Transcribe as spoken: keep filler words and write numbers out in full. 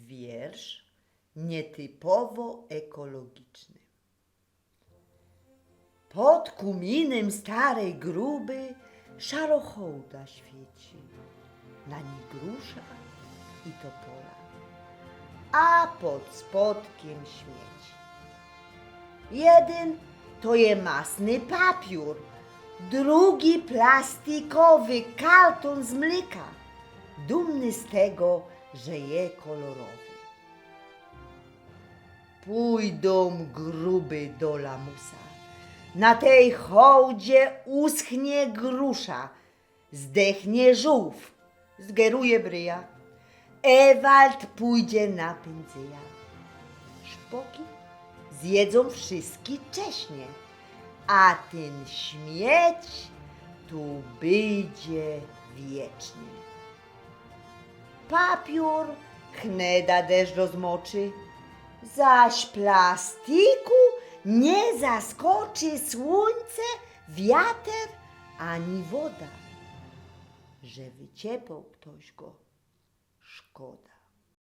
Wiersz nietypowo ekologiczny. Pod kuminym starej gruby szaro hołda świeci. Na ni grusza i topola, a pod spodkym śmieci. Jedyn to je masny papiōr, drugi plastikowy kartōn z mlyka, dumny z tego, że je kolorowy. Pōjdōm gruby do lamusa. Na tej hołdzie uschnie grusza, zdechnie żōłw, zgeruje bryja. Ewald pōjdzie na pynzyja. Szpoki zjedzōm wszyjski cześnie, a tyn śmieć tu bydzie wiecznie. Papiōr hneda deszcz rozmoczy, zaś plastiku niy zaskoczy słuńce, wiater ani woda. Że wyciepōł ftoś go, szkoda.